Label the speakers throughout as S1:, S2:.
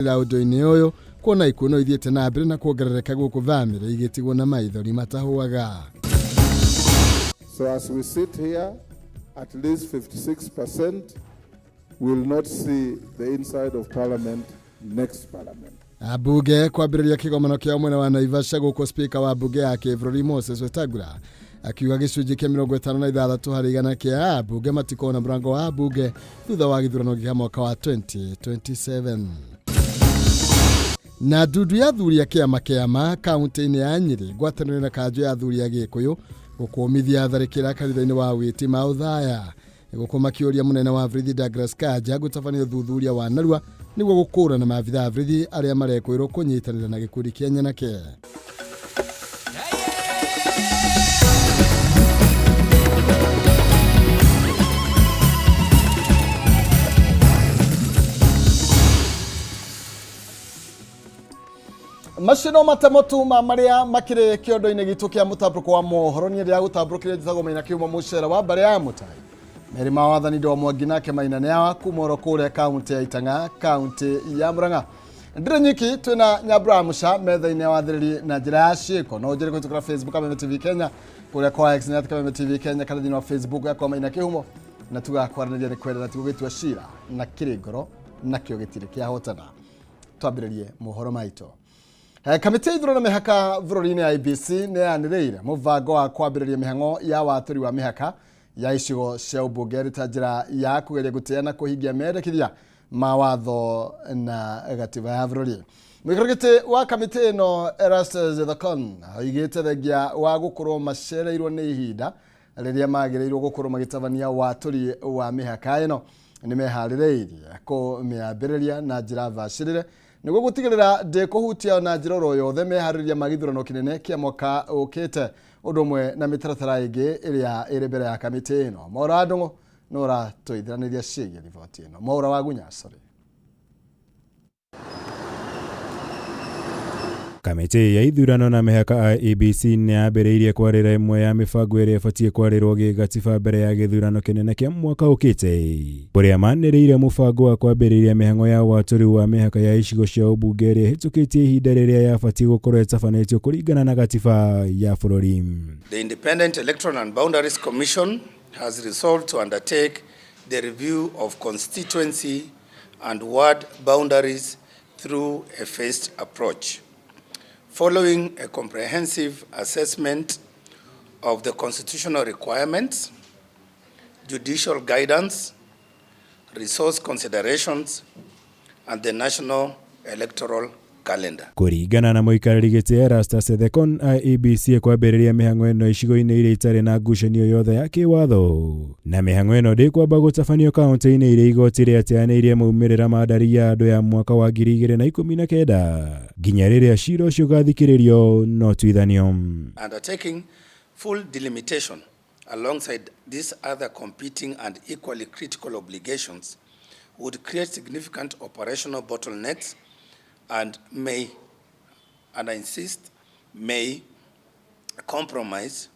S1: Ũndũ-inĩ ũyũ kuona ikuũ no ithiĩte na mbere na kuongerereka gũkũ bamĩrĩ igĩtigwo na maithori matahũaga.
S2: So as we sit here, at least 56% will not see the inside of Parliament next Parliament.
S1: Ambunge kwambĩrĩria kĩgomano kĩao mwena wa Naivasha gũkũ spika wa mbunge ya kĩbũrũri Moses Wetangula akiuga gĩcunjĩ kĩa 56% kĩa ambunge matikona mũrango wa mbunge thutha wa gĩthurano gĩa mwaka wa 2027. Na ndundu ya athuri a kĩama kĩama kaunti-inĩ ya Nyĩrĩ ngwatanĩro na kanjũ ya athuri a Gĩkũyũ gũkũmithia tharĩkĩra kanitha-inĩ wa Wĩtima Ũthaya gũkũ makĩũria mũnene wa borithi Douglas Kanja gũtabania ũthuthuria wa narua nĩguo gũkũrana maabitha a borithi arĩa marekwĩrwo kũnyitanĩra na gĩkundi kĩa nyanake. Macio no matemo tu ma marĩa makĩrĩ kĩondo-inĩ gitũ kĩa mũtambũrũko wa mohoro. Niĩ ndĩragũtambũrũkĩria njĩtagwo Maina Kĩhumo mũcere wa mbarĩ ya Mũtai merĩ ma wathani ndo mwangi nake Maina nĩ awa kuma oro kũrĩa kaunti ya Itang'a, kaunti ya Murang'a. Ndĩrĩ nyiki, twĩna Nyambura wa Mũca metha-inĩ ya wathĩrĩri na njĩra ya ciĩko. No ũnjĩre kũhĩtũkĩra Facebook Kameme TV Kenya, kũrĩa kwa X nĩ Kameme TV Kenya, kana thĩinĩ wa Facebook yakwa Maina Kĩhumo, na tugakwaranĩria nĩ kwendana ti gũgĩtua cira na kĩrĩ ngoro nakĩo gĩtirĩ kĩahotana. Twambĩrĩrie mohoro maitũ. Kamĩtĩ ya ithurano mĩhaka bũrũri-inĩ ya IEBC nĩ yanĩrĩire mũbango wa kwambĩrĩria mĩhang'o ya watũri wa mĩhaka ya icigo cia ũmbunge ĩrĩ ta njĩra ya kũgeria gũtĩa na kũhingia mendekithia ma watho na gatiba ya bũrũri. Mũikarĩri gĩtĩ wa kamĩtĩ ĩno Erastus Ethekon oigĩte thengia wa gũkorwo macereirwo nĩ ihinda rĩrĩa magĩrĩirwo gũkorwo magĩtabania watũri wa mĩhaka ĩno, nĩ meharĩrĩirie kũmĩambĩrĩria na njĩra bacĩrĩre nĩguo gũtigĩrĩra ndĩkũhutia na njĩra oro yothe meharĩrĩria ma gĩthurano kĩnene kĩa mwaka ũkĩte, ũndũ ũmwe na mĩtaratara ĩngĩ ĩrĩa ĩrĩ mbere ya kamĩtĩ ĩno. Mwaũra Ndũng'ũ nĩ ũratũithiranĩria ciĩgiĩ riboti ĩno. Mwaũra wa Gunya, sorry.
S3: Kamĩtĩ ya ithurano na mĩhaka IEBC nĩ yambĩrĩirie kwarĩra ĩmwe ya mĩbango ĩrĩa ĩbatiĩ kwarĩrwo gĩgatiba mbere ya gĩthurano kĩnene kĩa mwaka ũkĩte, kũrĩa manĩrĩire mũbango wa kwambĩrĩria mĩhang'o ya watũri wa mĩhaka ya icigo cia ũmbunge ĩrĩa ĩhĩtũkĩtie ihinda rĩrĩa yabatiĩ gũkorwo ĩtabanĩtio kũringana na gatiba ya bũrũri.
S4: The Independent Electoral and Boundaries Commission has resolved to undertake the review of constituency and ward boundaries through a phased approach. Following a comprehensive assessment of the constitutional requirements, judicial guidance, resource considerations, and the national electoral calendar.
S3: Kũringana na mũikarĩri gĩtĩ Erastus Ethekon, IEBC ĩkwambĩrĩria mĩhang'o ĩno icigo-inĩ iria itarĩ na ngucanio yothe ya kĩwatho, na mĩhang'o ĩno ndĩkwamba gũtabanio kaunti-inĩ iria igoti rĩateanĩirie maumĩrĩra ma ndari ya andũ ya mwaka wa 2019 nginya rĩrĩa cira ũcio ũgathikĩrĩrio no tuithanio.
S4: Undertaking full delimitation alongside these other competing and equally critical obligations would create significant operational bottlenecks and may, and I insist, may compromise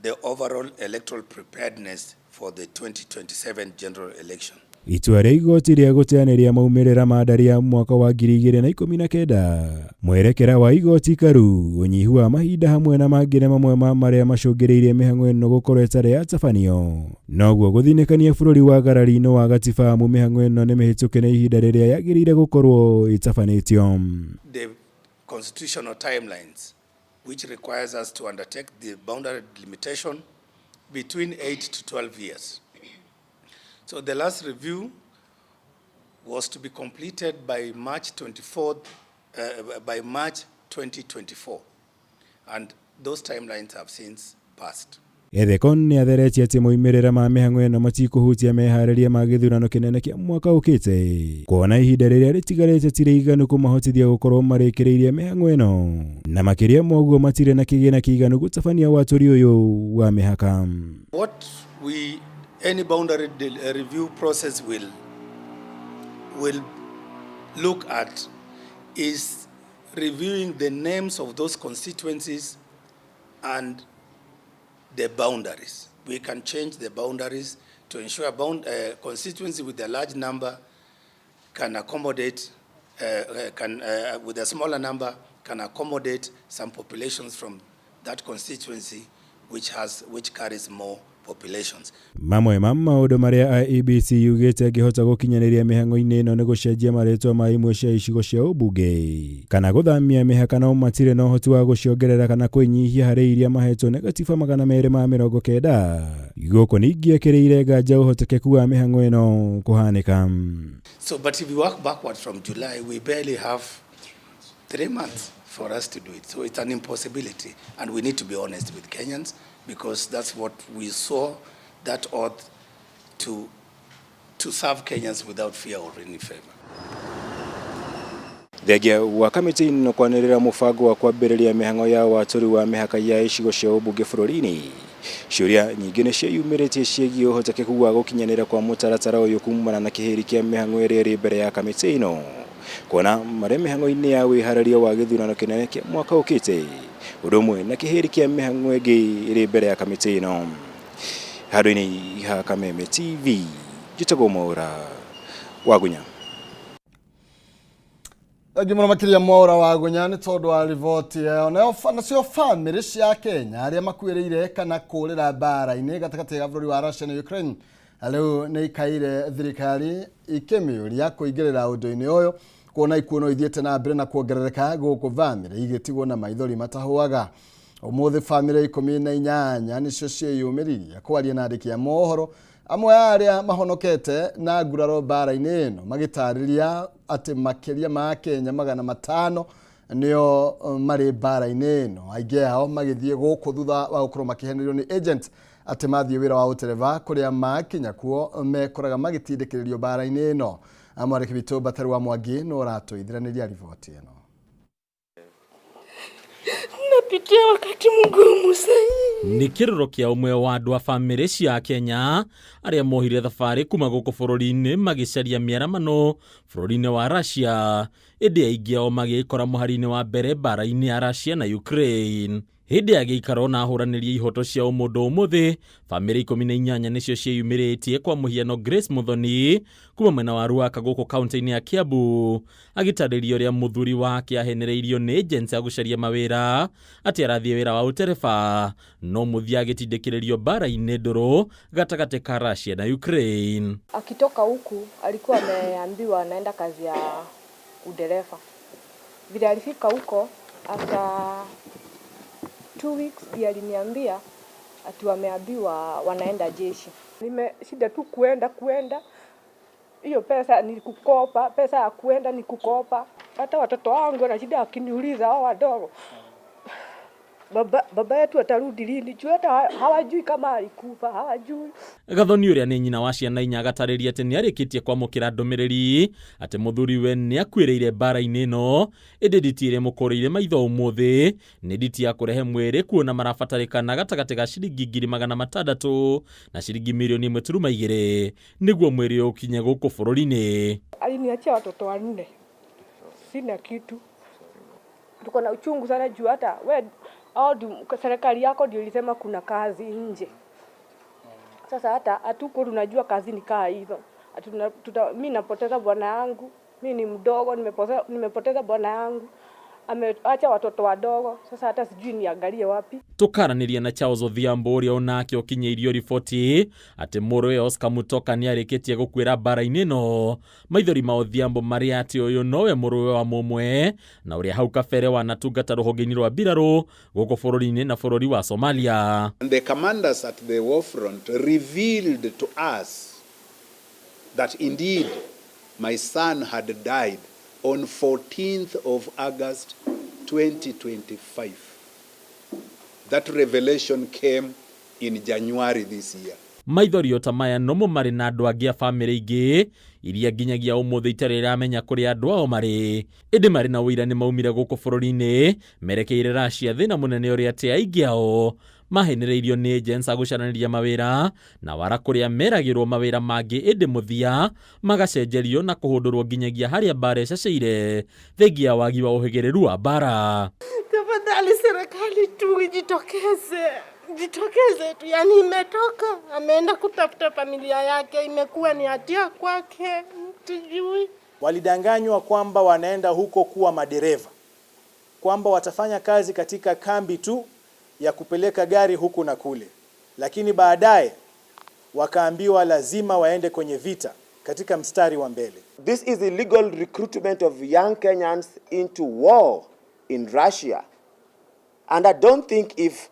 S4: the overall electoral preparedness for the 2027 general election.
S3: Itua rĩa igoti rĩa gũteanĩria maumĩrĩra ma ndari ya mwaka wa 2019, mwerekera wa igoti karu, ũnyihu wa mahinda hamwe na mangĩ nĩ mamwe ma marĩa macũngĩrĩirie mĩhang'o ĩno gũkorwo ĩtarĩ yatabanio. Noguo gũthinĩkania bũrũri wa garari-inĩ wa gatiba amu mĩhang'o ĩno nĩ mĩhĩtũke nĩ ihinda rĩrĩa yagĩrĩire gũkorwo ĩtabanĩtio.
S4: The constitutional timelines which requires us to undertake the boundary delimitation between 8 to 12 years. So the last review was to be completed by March 24th, by March 2024, and those timelines have since passed.
S3: Ethekon nĩ atheretie atĩ moimĩrĩra ma mĩhang'o ĩno matikũhutia meharĩria ma gĩthurano kĩnene kĩa mwaka ũkĩte, kuona ihinda rĩrĩa rĩtigarĩte ti rĩiganu kũmahotithia gũkorwo marĩkĩrĩirie mĩhang'o ĩno, na makĩria ma ũguo matirĩ na kĩgĩna kĩiganu gũtabania watũri ũyũ wa mĩhaka.
S4: What we any boundary review process will look at is reviewing the names of those constituencies and the boundaries. We can change the boundaries to ensure constituency with a large number can accommodate can, with a smaller number, can accommodate some populations from that constituency which carries more populations.
S3: Mamwe ma maũndũ marĩa IEBC yugĩte ĩngĩhota gũkinyanĩria mĩhang'o-inĩ ĩno nĩ gũcenjia marĩtwa ma imwe cia icigo cia ũmbunge kana gũthamia mĩhaka, no matirĩ na ũhoti wa gũciongerera kana kũinyihia harĩ iria mahetwo nĩ gatiba 290. Gũkũ ningĩ ekĩrĩire nganja ũhotekeku wa mĩhang'o ĩno kũhanĩka.
S4: So, but if we work backwards from July, we barely have 3 months for us to do it. So it's an impossibility, and we need to be honest with Kenyans, because that's what we saw that ought to serve Kenyans without fear or any favor.
S3: Thengia wa kamĩtĩ ĩno kwanĩrĩra mũbango wa kwambĩrĩria mĩhang'o ya watũri wa mĩhaka ya icigo cia ũmbunge bũrũri-inĩ, ciũria nyingĩ nĩ ciĩyumĩrĩtie ciĩgiĩ ũhotekeku wa gũkinyanĩra kwa mũtaratara ũyũ kumana na kĩhĩri kĩa mĩhang'o ĩrĩa ĩrĩ mbere ya kamĩtĩ ĩno, kuona marĩ mĩhang'o-inĩ ya wĩharĩria wa gĩthurano kĩnene kĩa mwaka ũkĩte, ũndũ ũmwe na kĩhĩri kĩa mĩhang'o ĩngĩ ĩrĩ mbere ya kamĩtĩ ĩno. Handũ-inĩ ha Kameme TV, njĩtagwo Mwaũra Wagunya.
S1: Thengiũ mũno makĩria Mwaũra Wagunya nĩ tondũ wa riboti ĩyo. Nacio bamĩrĩ cia Kenya arĩa makuĩrĩire kana kũũrĩra mbara-inĩ gatagatĩ ga bũrũri wa Russia na Ukraine rĩu nĩ ikaire thirikari ikĩmĩũria kũingĩrĩra ũndũ-inĩ ũyũ, kuona ikuũ no ithiĩte na mbere na kuongerereka gũkũ bamĩrĩ igĩtigwo na maithori matahũaga. Ũmũthĩ bamĩrĩ 18 nĩcio ciĩyumĩririe kwaria na andĩki a mohoro, amwe a arĩa mahonokete na nguraro mbara-inĩ ĩno magĩtarĩria atĩ makĩria ma Kenya 500 nĩo marĩ mbara-inĩ ĩno, aingĩ ao magĩthiĩ gũkũ thutha wa gũkorwo makĩhenerio nĩ agent atĩ mathiĩ wĩra wa ũtereba kũrĩa makinya kuo mekoraga magĩtindĩkĩrĩrio mbara-inĩ ĩno. Mwandĩki witũ Batari wa Mwangi no ũratũithiranĩria riboti ĩno.
S5: Napitia wakati mgumu sahii.
S6: Nĩ kĩrĩro kĩa ũmwe wa andũ a bamĩrĩ cia Kenya arĩa mohire thabarĩ kuma gũkũ bũrũri-inĩ magĩcaria mĩaramano bũrũri-inĩ wa Russia, ĩndĩ aingĩ ao magĩĩkora mũhari-inĩ wa mbere mbara-inĩ ya Russia na Ukraine. Hĩndĩ ya gĩikaro na ahũranĩria ihoto cia ũmũndũ ũmũthĩ, bamĩrĩ 18 nĩcio ciĩyumĩrĩtie, kwa mũhiano Grace Muthoni kuma mwena wa Ruaka gũkũ kaunti-inĩ ya Kiambu agĩtarĩria ũrĩa mũthuri wake ahenereirio nĩ agency ya gũcaria mawĩra atĩ arathiĩ wĩra wa ũtereba, no mũthia agĩtindĩkĩrĩrio mbara-inĩ ndũrũ gatagatĩ ka Russia na Ukraine.
S7: Akitoka huku alikuwa ameambiwa anaenda kazi ya udereva. Vile alifika huko after 2 weeks ndiye aliniambia ati wameambiwa wanaenda jeshi.
S5: Nimeshinda tu kuenda hiyo pesa ni kukopa, pesa ya kuenda ni kukopa. Hata watoto wangu wanashinda wakiniuliza, hao wadogo, baba yetu atarudi lini? Juu hata hawajui kama alikufa, hawajui.
S6: Gathoni ũrĩa nĩ nyina wa ciana inya agatarĩria atĩ nĩarĩkĩtie kwamũkĩra ndũmĩrĩri atĩ mũthuriwe nĩakuĩrĩire mbara-inĩ ĩno, ĩndĩ nditi ĩrĩa ĩmũkũrĩire maitho ũmũthĩ nĩ nditi ya kũrehe mwĩrĩ kuona marabatarĩkana gatagatĩ ga ciringi 600,000 na ciringi 1.2 mirioni nĩguo mwĩrĩ ũkinye gũkũ bũrũri-inĩ.
S5: Aliniachia watoto 4, sina kitu. Tuko na uchungu sana juu hata we au serikali yako ndio ilisema kuna kazi nje. Sasa hata hatuko tunajua kazi ni kaa hizo. Mimi napoteza bwana yangu, mimi ni mdogo, nimepoteza bwana yangu. Ameacha watoto wadogo, sasa hata sijui niangalie wapi.
S6: Tukaranĩria na Charles Odhiambo ũrĩa onake ũkinyĩirio riboti atĩ mũrũwe Oscar Mutoka nĩarĩkĩtie gũkuĩra mbara-inĩ ĩno. Maithori ma Odhiambo marĩa atĩ ũyũ nowe mũrũwe wa mũmwe na ũrĩa hau kabere wanatungata rũhonge-inĩ rwa mbirarũ gũkũ bũrũri-inĩ na bũrũri wa Somalia.
S8: And the commanders at the war front revealed to us that indeed my son had died on 14th of August 2025. That revelation came in January this year.
S6: Maithori o ta maya nomo marĩ na andũ angĩ a bamĩrĩ ingĩ iria nginyagia ũmũthĩ itarĩ iramenya kũrĩa andũ ao marĩ, ĩndĩ marĩ na ũira nĩ maumire gũkũ bũrũri-inĩ merekeire Russia, thĩna mũnene ũrĩa atĩ aingĩ ao mahenereirio nĩ agents a gũcaranĩria mawĩra na wara kũrĩa meragĩrwo mawĩra mangĩ, ĩndĩ mũthia magacenjerio na kũhũndũrwo nginyagia harĩa mbara ĩcacĩire thengia wagi wa ũhĩgĩrĩru wa mbara.
S5: Tafadhali serikali tu ijitokeze, jitokeze tu. Yani imetoka, ameenda kutafuta familia yake, imekuwa ni hatia kwake, tujui.
S9: Walidanganywa kwamba wanaenda huko kuwa madereva, kwamba watafanya kazi katika kambi tu ya kupeleka gari huku na kule, lakini baadaye wakaambiwa lazima waende kwenye vita katika mstari wa mbele.
S10: This is illegal recruitment of young Kenyans into war in Russia. And I don't think if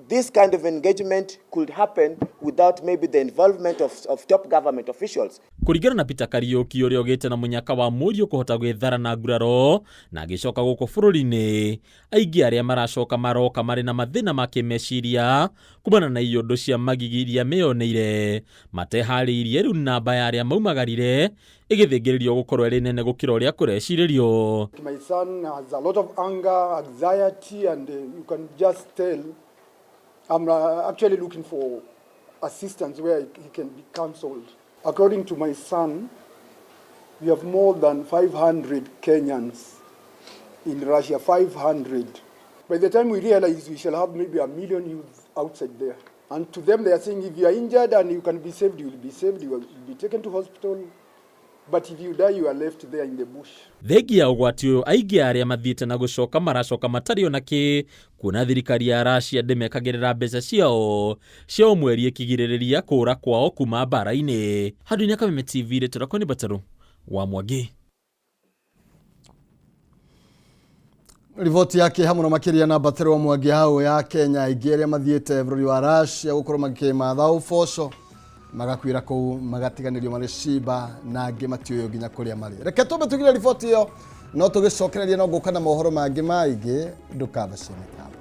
S10: this kind of engagement could happen without maybe the involvement of top government officials.
S6: Kũringana na Peter Kariuki ũrĩa ũgĩte na mũnyaka wa mũriũ kũhota gwĩthara na nguraro na agĩcoka gũkũ bũrũri-inĩ, aingĩ arĩa maracoka maroka marĩ na mathĩna ma kĩmeciria kumana na iyũndũ cia magigi iria meyoneire mateharĩirie. Rĩu namba ya arĩa maumagarire ĩgĩthĩngĩrĩrio gũkorwo ĩrĩ nene gũkĩra ũrĩa kũrecirĩrio.
S11: My son has a lot of anger, anxiety, and you can just tell I'm actually looking for assistance where he can be counseled. According to my son, we have more than 500 Kenyans in Russia, 500. By the time we realize, we shall have maybe 1 million youth outside there. And to them, they are saying, if you are injured and you can be saved, you will be saved, you will be taken to hospital. But if you die, you are left there in the bush.
S6: Thengia ũgwati ũyũ, aingĩ arĩa mathiĩte na gũcoka maracoka matarĩ ona kĩ, kuona thirikari ya Russia ndĩmekagĩrĩra mbeca ciao cia o mweri ĩkĩgirĩrĩria kũũra kwao kuma mbara-inĩ. Handũ-inĩ Kameme TV, rĩtwa rĩakwa nĩ Batarũ wa Mwangi.
S1: Riboti yake hamwe na makiria na Batarũ wa Mwangi hau ya Kenya aingĩ arĩa mathiĩte bũrũri wa Russia gũkorwo makĩmatha ũboco magakuĩra kũu, magatiganĩrio marĩ ciba na angĩ matiũyũ nginya kũrĩa marĩ. Reke tũmbe tugire riboti ĩyo, no tũgĩcokereria no ngũka na mohoro mangĩ maingĩ. Ndũkabacie mĩtambo.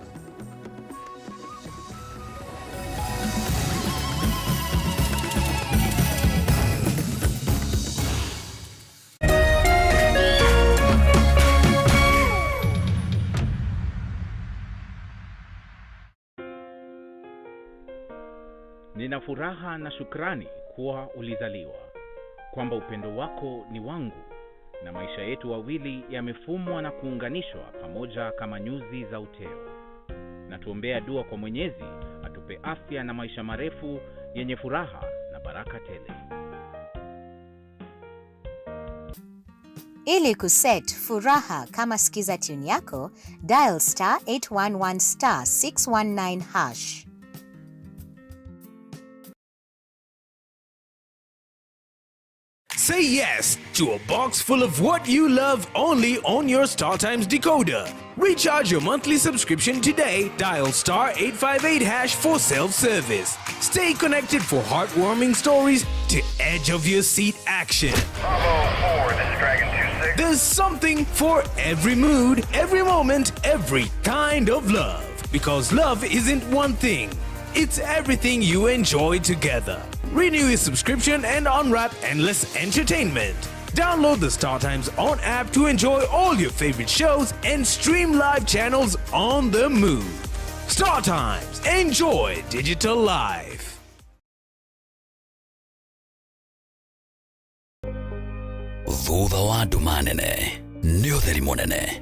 S12: Nina furaha na shukrani kuwa ulizaliwa, kwamba upendo wako ni wangu na maisha yetu wawili yamefumwa na kuunganishwa pamoja kama nyuzi za uteo. Na tuombea dua kwa Mwenyezi atupe afya na maisha marefu yenye furaha na baraka tele.
S13: Ili kuset Furaha kama skiza tune yako, dial *811*619#.
S14: Say yes to a box full of what you love only on your StarTimes decoder. Recharge your monthly subscription today. Dial *858# for self-service. Stay connected for heartwarming stories to edge of your seat action.
S15: Bravo 4, this is Dragon 26.
S14: There's something for every mood, every moment, every kind of love. Because love isn't one thing, it's everything you enjoy together. Renew your subscription and unwrap endless entertainment. Download the StarTimes On app to enjoy all your favorite shows and stream live channels on the move. StarTimes, enjoy digital life.
S16: Thutha wa nduma nene nĩ ũtheri mũnene,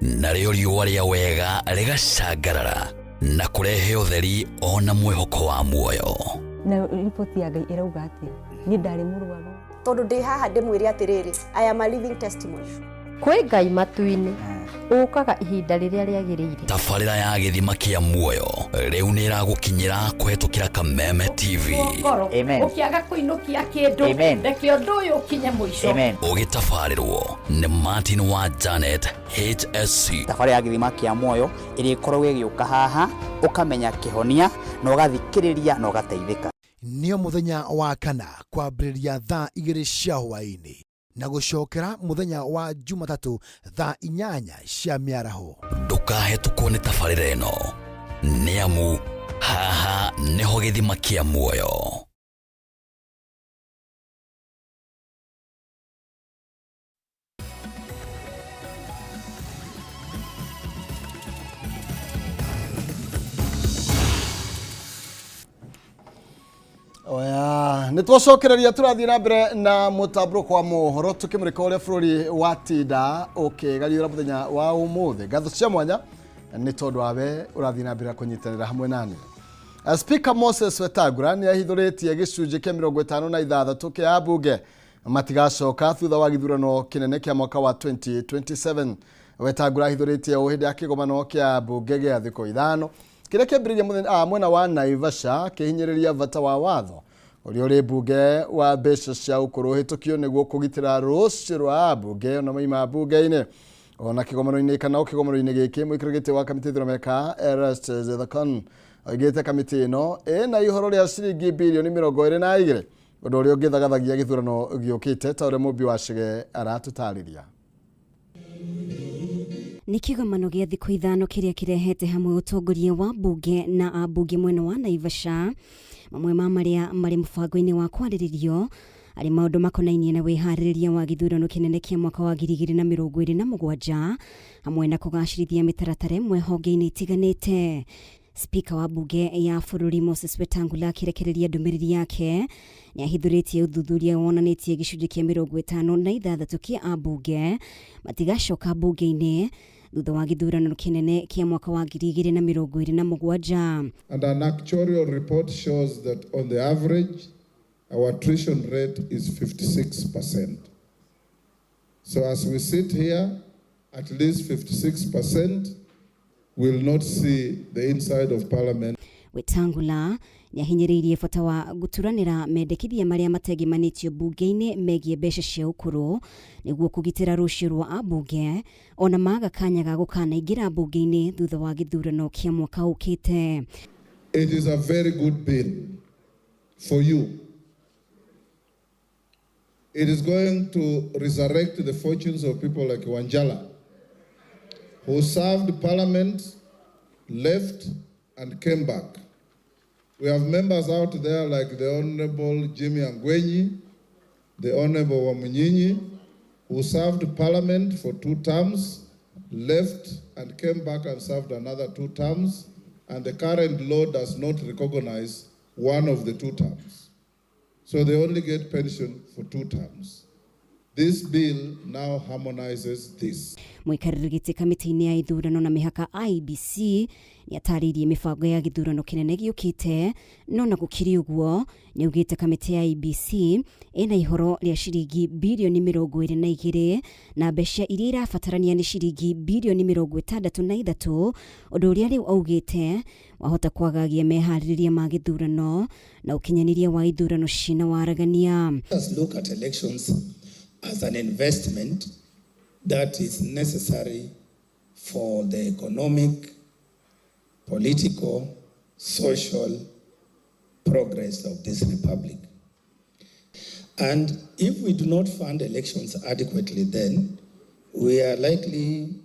S16: narĩo riũa rĩa wega rĩgacangarara na kũrehe ũtheri ona mwĩhoko wa muoyo.
S17: Na riboti ya Ngai ĩrauga atĩa? Niĩ ndarĩ mũrwaru.
S18: Tondũ ndĩ haha ndĩmwĩre atĩrĩrĩ, I am a living testimony.
S19: Kwĩ Ngai matu-inĩ ũkaga ihinda rĩrĩa rĩagĩrĩire.
S16: Tabarĩra ya Gĩthima kĩa Muoyo rĩu nĩ ĩragũkinyĩra kũhetũkĩra Kameme TV.
S20: Ngoro ũkĩaga kũinũkia kĩndũ, reke ũndũ ũyũ ũkinye mũico.
S16: Ũgĩtabarĩrwo nĩ Martin wa Janet HSC.
S21: Thabarĩ ya Gĩthima kĩa Muoyo ĩrĩkoragwo ĩgĩũka haha, ũkamenya kĩhonia na ũgathikĩrĩria na ũgateithĩka.
S22: Nĩo mũthenya wa kana kwambĩrĩria thaa 2 cia hwaĩ-inĩ na gũcokera mũthenya wa Jumatatũ thaa 8 cia mĩaraho.
S16: Ndũkahetũkwo nĩ tabarĩra ĩno, nĩ amu haha nĩho gĩthima kĩa muoyo.
S1: Oya, nä twacokereria, tũrathiĩ na mbere na mũtambũrũko wa mohoro tũkĩmũrĩka ũrĩa bũrũri watinda ũkĩgariũra mũthenya wa ũmũthĩ. Ngatho cia mwanya nĩ tondũ wawe ũrathiĩ na mbere kũnyitanĩra hamwe nani. Speaker Moses Wetangula nĩ ahithũrĩtie gĩcunjĩ kĩa 56 kĩa ambunge. Matigacoka thutha wa gĩthurano kĩnene kĩa mwaka wa 2027. Wetangula ahithũrĩtie ũũ hĩndĩ ya kĩgomano kĩa mbunge gĩa thikũ 5 kĩrĩa kĩambĩrĩirie mwena wa Naivasha, akĩhinyĩrĩria bata wa watho ũrĩa ũrĩ mbunge wa mbeca cia ũkũrũ ũhĩtũkio nĩguo kũgitĩra rũciũ rwa ambunge ona maima mbunge-inĩ. Ona kĩgomano-inĩ kana o kĩgomano-inĩ gĩkĩ, mũikarĩri gĩtĩ wa kamĩtĩ ithurano meka Erastus Ethekon oigĩte kamĩtĩ ĩno ĩna ihoro rĩa ciringi birioni 22, ũndũ ũrĩa ũngĩthagathagia gĩthurano gĩũkĩte, ta ũrĩa Mũmbi wa Chege aratũtarĩria.
S2: Nĩ kĩgomano gĩa thikũ 5 kĩrĩa kĩrehete hamwe ũtongoria wa mbunge na ambunge mwena wa Naivasha. Mamwe ma marĩa marĩ mũbango-inĩ wa kwarĩrĩrio arĩ maũndũ makonainie na wĩharĩrĩria wa gĩthurano kĩnene kĩa mwaka wa 2027, hamwe na kũgacĩrithia mĩtaratara ĩmwe honge-inĩ itiganĩte. Spika wa mbunge ya bũrũri Moses Wetangula akĩrekereria ndũmĩrĩri yake nĩ ahithũrĩtie ũthuthuria wonanĩtie gĩcunjĩ kĩa 56 kĩa ambunge matigacoka mbunge-inĩ thutha wa gĩthurano kĩnene kĩa mwaka wa 2027.
S4: And an actuarial report shows that on the average our attrition rate is 56%. So as we sit here, at least 56% will not see the inside of parliament.
S2: Wetangula nĩahinyĩrĩirie bata wa gũturanĩra mendekithia marĩa matengemanĩtio mbunge-inĩ megiĩ mbeca cia ũkũrũ nĩguo kũgitĩra rũciũ rwa ambunge ona maga kanya ga gũkanaingĩra mbunge-inĩ thutha wa gĩthurano kĩa mwaka ũkĩte.
S4: It is a very good bill for you. It is going to resurrect the fortunes of people like Wanjala, who served parliament, left, and came back. We have members out there like the Honorable Jimmy Angwenyi, the Honorable Wamunyinyi, who served parliament for 2 terms, left and came back and served another 2 terms, and the current law does not recognize one of the 2 terms. So they only get pension for 2 terms. This bill now harmonizes this.
S2: Mũikarĩri gĩtĩ kamĩtĩ-inĩ ya ithurano na mĩhaka IEBC nĩatarĩirie mĩbango ya gĩthurano kĩnene gĩũkĩte, no na gũkĩrĩ ũguo nĩaugĩte kamĩtĩ ya IEBC ĩna ihoro rĩa ciringi birioni 22 na mbeca iria irabatarania nĩ ciringi birioni 63, ũndũ ũrĩa rĩu augĩte wahota kwagagia meharĩrĩria ma gĩthurano na ũkinyanĩria wa ithurano cina waragania.
S23: Let us look at elections as an investment that is necessary for the economic, political, social progress of this republic. And if we do not fund elections adequately, then we are likely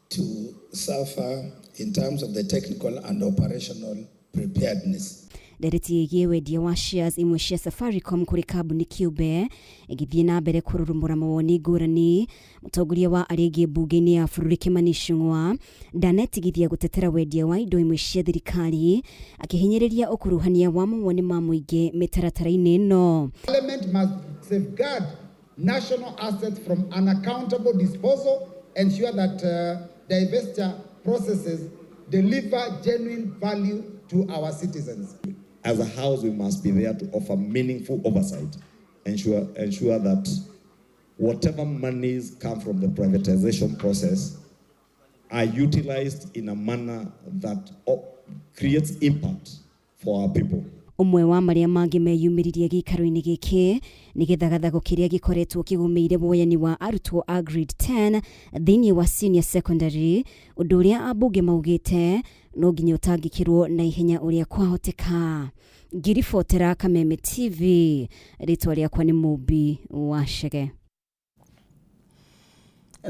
S23: to suffer in terms of the technical and operational preparedness.
S2: Ndereti ĩgiĩ wendia wa shares imwe cia Safaricom kũrĩ kambuni kĩũmbe ĩgĩthiĩ na mbere kũrurumũra mawoni ngũrani. Mũtongoria wa arĩa aingĩ mbunge-inĩ ya bũrũri Kimani Ichung'wa ndanetigithia gũtetera wendia wa indo imwe cia thirikari, akĩhinyĩrĩria ũkuruhania wa mawoni ma mũingĩ mĩtaratara-inĩ ĩno.
S24: Parliament must safeguard national assets from unaccountable disposal, ensure that divestiture processes deliver genuine value to our citizens.
S25: As a house, we must be there to offer meaningful oversight, ensure that whatever monies come from the privatization process are utilized in a manner that creates impact for our people.
S2: Ũmwe wa marĩa mangĩ meyumĩririe gĩikaro-inĩ gĩkĩ nĩ gĩthagathago kĩrĩa gĩkoretwo kĩgũmĩire woyani wa arutwo a grade 10 thĩinĩ wa senior secondary, ũndũ ũrĩa ambunge maugĩte no nginya ũtangĩkĩrwo na ihenya ũrĩa kwahoteka. Ngiribotera Kameme TV, rĩtwa rĩakwa nĩ Mũmbi wa Chege.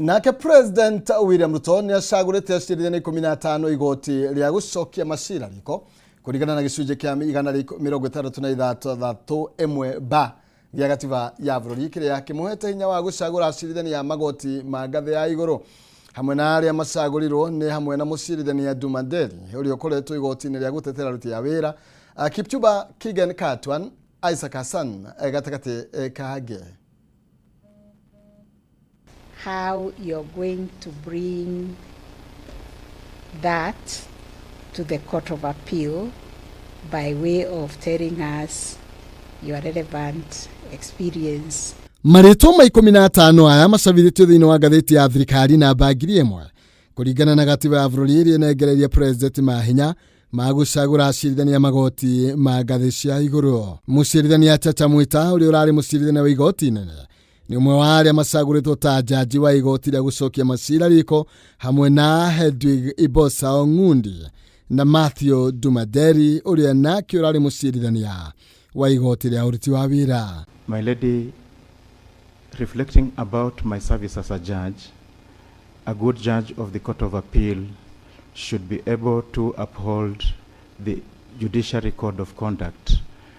S1: Nake President William Ruto nĩ acagũrĩte acirithania 15 igoti rĩa gũcokia macira riko kũringana na gĩcunjĩ kĩa igana mĩrongo ĩtandatũ na ithathatũ ĩmwe ba gĩa gatiba ya bũrũri kĩrĩa kĩmũhete hinya wa gũcagũra acirithania a magoti ma ngathĩ ya igũrũ. Hamwe na arĩa macagũrirwo nĩ hamwe na mũcirithania Duma Nderi ũrĩa ũkoretwo igoti-inĩ rĩa gũtetera aruti a wĩra, Kipchumba Kigen Katwan, Isaac Hassan gatagatĩ ka angĩ.
S26: How you're going to bring that to the Court of Appeal by way of telling us your relevant experience.
S1: Marĩtwa ma 15 aya macabithĩtio thĩinĩ wa ngathĩti ya thirikari namba 1000 kũringana na gatiba ya bũrũri ĩrĩa ĩnengereirie president mahinya ma gũcagũra acirithania magoti ma ngathĩ cia igũrũ. Mũcirithania Chacha Mwita ũrĩa ũrarĩ mũcirithania wa igoti inene nĩ ũmwe wa arĩa macagũrĩtwo ta jaji wa igoti rĩa gũcokia macira riko hamwe na Hedwig Ibosa Ong'undi na Matthew Dumaderi ũrĩa nake ũrarĩ mũcirithania wa igoti rĩa ũruti wa wĩra.
S3: My lady, reflecting about my service as a judge, a good judge of the Court of Appeal should be able to uphold the judiciary code of conduct.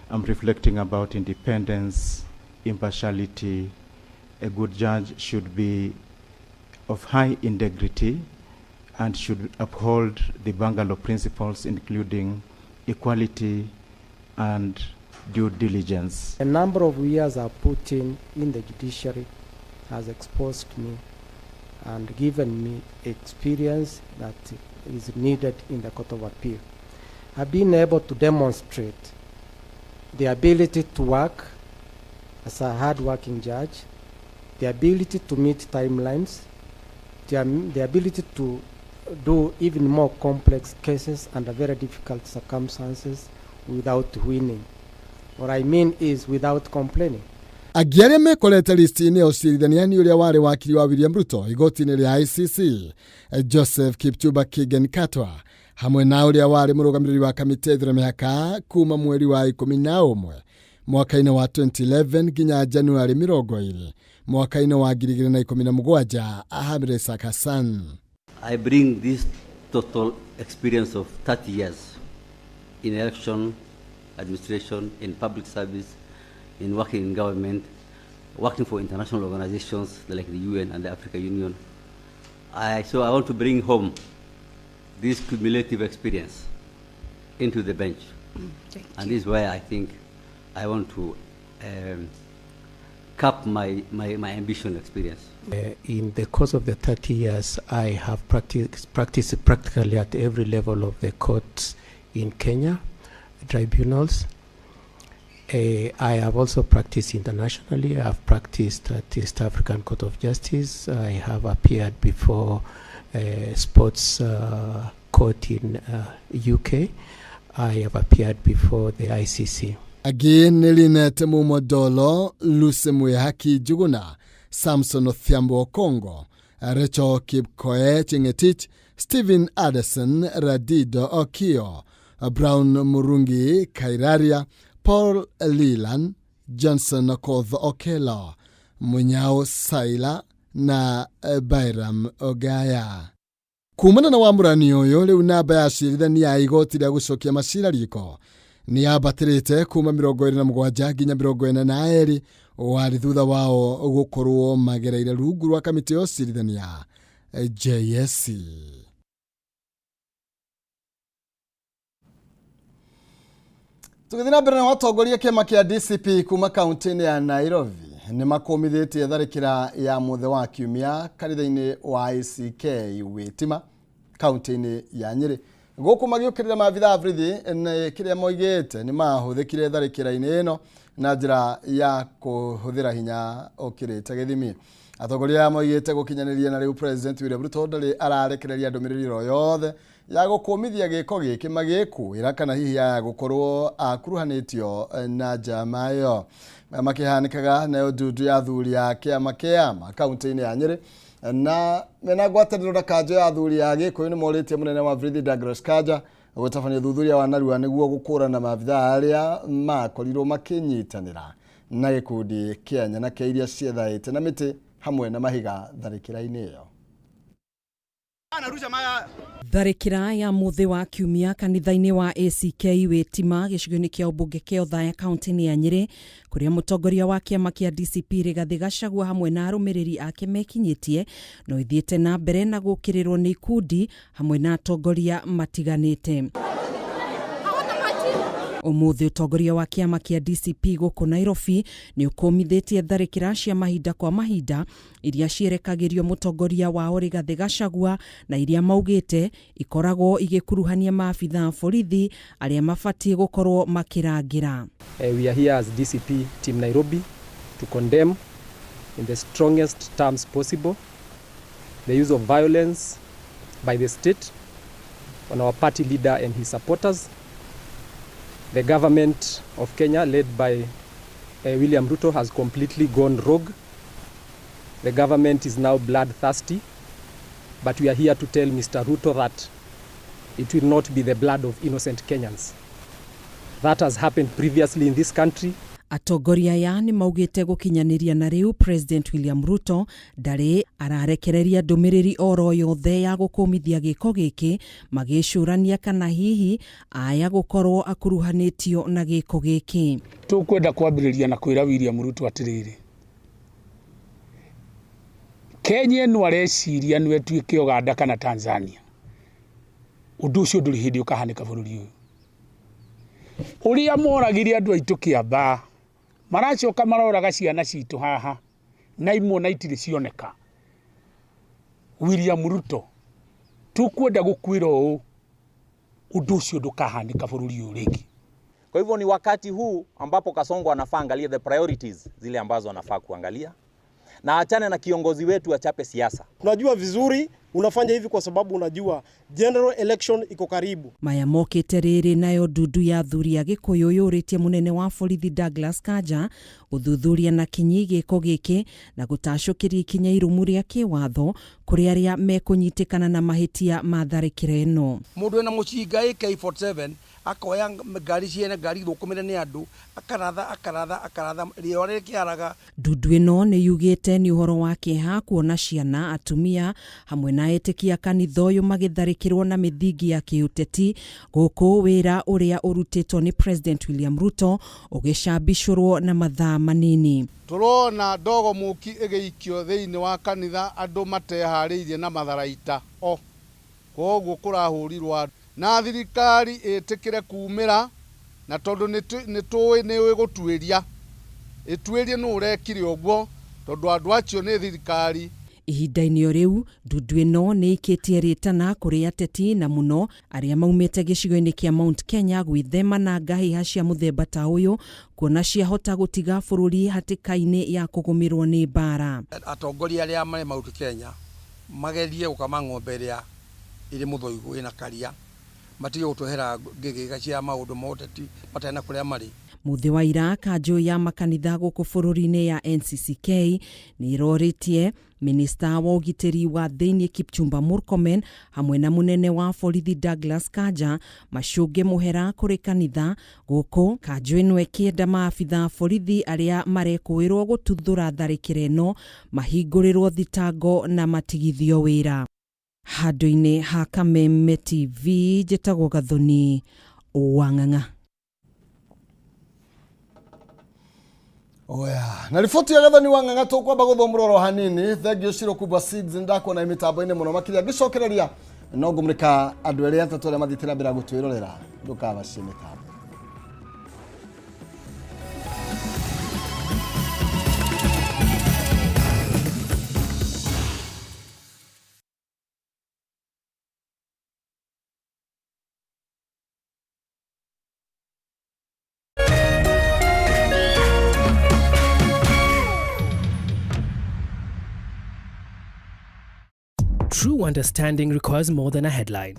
S3: I'm reflecting about independence, impartiality. A good judge should be of high integrity and should uphold the bungalow principles, including equality and due diligence.
S5: A number of years I've put in the judiciary has exposed me and given me experience that is needed in the Court of Appeal. I've been able to demonstrate the ability to work as a hard-working judge, the ability to meet timelines, the ability to do even more complex cases under very difficult circumstances without winning. What I mean is without complaining.
S1: Angĩ arĩa mekorete listi-inĩ ya ũcirithania nĩ ũrĩa warĩ wakiri wa William Ruto igoti-inĩ rĩa ICC Joseph Kipchumba Kigen Katwa hamwe na ũrĩa warĩ mũrũgamĩrĩri wa kamĩtĩ ya ithurano mĩhaka kuma mweri wa 11 mwaka-inĩ wa 2011 nginya Januari 20 mwaka-inĩ wa 2017 Ahmed Isaac Hassan.
S7: I bring this total experience of 30 years in election administration, in public service, in working in government, working for international organizations like the UN and the African Union. So I want to bring home this cumulative experience into the bench. And this is why I think I want to cap my ambition experience.
S8: In the course of the 30 years, I have practiced practically at every level of the courts in Kenya, tribunals. I have also practiced internationally. I have practiced at East African Court of Justice. I have appeared before sports court in UK. I have appeared before the ICC.
S1: Angĩ nĩ Linet Mumodolo, Lucy Mwihaki Njuguna, Samson Odhiambo Okongo, Rachel Kipkoech Ngetich, Stephen Addison, Radido Okio, Brown Murungi Kairaria, Paul Leland, Johnson Okoth Okelo, Munyao Saila na Byram Ogaya. Kumana na wamũrani ũyũ rĩu namba ya acirithania a igoti rĩa gũcokia macira riko nĩ yambatĩrĩte kuma 27 nginya 42 warĩ thutha wao gũkorwo magereire rungu rwa kamĩtĩ ya ũcirithania JSC. Tũgĩthiĩ na mbere na watongoria kĩama kĩa DCP kuma kaunti-inĩ ya Nairobi nĩ makũmithĩtie tharĩkĩra ya mũthĩ wa kiumia kanitha-inĩ wa ACK Witima kaunti-inĩ ya Nyĩrĩ. Gũkũ magĩũkĩrĩra maabithaa a borithi nĩ kĩrĩa moigĩte nĩ mahũthĩkire tharĩkĩra-inĩ ĩno na njĩra ya kũhũthĩra hinya ũkĩrĩte gĩthimi. Atongoria aya moigĩte gũkinyanĩria na rĩu President William Ruto ndarĩ ararekereria ndũmĩrĩri oro yothe ya gũkũmithia gĩko gĩkĩ magĩkũĩra kana hihi aya gũkorwo akuruhanĩtio na njama ĩyo. Maya makĩhanĩkaga nayo ndundu ya athuri a kĩama kĩama kaunti-inĩ ya Nyĩrĩ na mena ngwatanĩro na kanjũ ya athuri a Gĩkũyũ nĩ morĩtie mũnene wa borithi Douglas Kanja gũtabania ũthuthuria wa narua nĩguo gũkũrana maabithaa arĩa makorirwo makĩnyitanĩra na gĩkundi kĩa nyanake iria ciethaĩte na mĩtĩ hamwe na mahiga tharĩkĩra-inĩ ĩyo.
S9: Tharĩkĩra ya mũthĩ wa kiumia kanitha-inĩ wa ACK Witima gĩcigo-inĩ kĩa ũmbunge kĩa Othaya kaunti-inĩ ya Nyĩrĩ kũrĩa mũtongoria wa kĩama kĩa DCP Rigathĩ Gachagua hamwe na arũmĩrĩri ake mekinyĩtie no ithiĩte na mbere na gũkĩrĩrwo nĩ ikundi hamwe na atongoria matiganĩte. Ũmũthĩ ũtongoria wa kĩama kĩa DCP gũkũ Nairobi nĩ ũkũmithĩtie tharĩkĩra cia mahinda kwa mahinda iria cierekagĩrio mũtongoria wao Rigathĩ Gachagua na iria maugĩte ikoragwo igĩkuruhania maabithaa borithi arĩa mabatiĩ gũkorwo makĩrangĩra.
S10: We are here as DCP team Nairobi to condemn
S5: in the strongest terms possible the use of violence by the state on our party leader and his supporters. The government of Kenya, led by William Ruto, has completely gone rogue. The government is now bloodthirsty, but we are here to tell Mr. Ruto that it will not be the blood of innocent Kenyans. That has happened previously in this country.
S9: Atongoria aya nĩ maugĩte gũkinyanĩria na rĩu President William Ruto ndarĩ ararekereria ndũmĩrĩri oro yothe ya gũkũmithia gĩko gĩkĩ, magĩcũrania kana hihi aya gũkorwo akuruhanĩtio na gĩko gĩkĩ.
S6: Tũkwenda kwambĩrĩria na kwĩra William Ruto atĩrĩrĩ, Kenya ĩno areciria nĩ ĩtuĩke Uganda kana Tanzania. Ũndũ ũcio ndũrĩ hĩndĩ ũkahanĩka bũrũri ũyũ. Ũrĩa moragire andũ aitũ Kĩambaa, maracoka maroraga ciana citũ haha na imwe na itirĩ cioneka. William Ruto, tũkwenda gũkwĩra ũũ, ũndũ ũcio ndũkahanĩka bũrũri ũyũ rĩngĩ.
S10: Kwa hivyo ni wakati huu ambapo Kasongo anafaa angalia the priorities zile ambazo anafaa kuangalia na achane na kiongozi wetu achape siasa.
S11: Tunajua vizuri unafanya hivi kwa sababu unajua general election iko karibu.
S9: Maya mokĩte rĩrĩ nayo ndundu ya athuri a Gĩkũyũ yũrĩtie mũnene wa borithi Douglas Kanja gũthuthuria na kinyi gĩko gĩkĩ na gũtacũkĩria ikinya irumu rĩa kĩwatho kũrĩ arĩa mekũnyitĩkana na mahĩtia ma tharĩkĩro ĩno.
S12: Mũndũ wĩna mũcinga AK47 akoya ngari ciene, ngari thũkũmĩre nĩ andũ, akaratha akaratha akaratha rĩo rĩkĩaraga.
S9: Ndundu ĩno nĩ yugĩte nĩ ũhoro wa kĩeha kuona ciana, atumia hamwe na etĩkia kanitha ũyũ magĩtharĩkĩrwo na mĩthingi ya kĩũteti, gũkũ wĩra ũrĩa ũrutĩtwo nĩ President William Ruto ũgĩcambicũrwo na mathaa manini.
S4: Tũrona ndogo mũki ĩgĩikio thĩinĩ wa kanitha andũ mateharĩirie na matharaita o koguo kũrahũrirwo andũ na thirikari ĩtĩkĩre kumĩra, na tondũ nĩ tũĩ nĩ ĩgũtuĩria, ĩtuĩrie nũ ũrekire ũguo tondũ andũ acio nĩ thirikari.
S9: Ihinda-inĩ o rĩu ndundu ĩno nĩ ĩikĩtie rĩtana kũrĩ ateti na mũno arĩa maumĩte gĩcigo-inĩ kĩa Mount Kenya gwĩthema na ngahĩha cia mũthemba ta ũyũ, kuona ciahota gũtiga bũrũri hatĩka-inĩ ya kũgũmĩrwo nĩ mbara.
S12: Atongoria arĩa marĩ Mount Kenya magerie gũkama ng'ombe ĩrĩa ĩrĩ mũthũigũ ĩna karia, matige gũtwehera ngĩgĩga cia maũndũ ma ũteti matarĩ na kũrĩa marĩ.
S9: Mũthĩ wa ira kanjũ ya makanitha gũkũ bũrũri-inĩ ya NCCK nĩ ĩrorĩtie minista wa ũgitĩri wa thĩinĩ Kipchumba Murkomen hamwe na mũnene wa borithi Douglas Kanja macũnge mũhera kũrĩ kanitha gũkũ kanjũ ĩno ĩkĩenda maabitha borithi arĩa marekũĩrwo gũtuthũra tharĩkĩro ĩno mahingũrĩrwo thitango na matigithio wĩra. Handũ-inĩ ha Kameme TV njĩtagwo Gathoni Wang'ang'a.
S1: Oya, na riboti ya Gathoni Wang'ang'a tũkwamba gũthomũra oro hanini. Thengiũ Shiro Kubwa Seeds ndakuona mĩtambo-inĩ mũno makĩria ngĩcokereria no ngũmũrĩka andũ erĩ atatũ arĩa mathiĩte na mbere gũtwĩrorera ndũkabacie mĩtambo.
S14: True understanding requires more than a headline.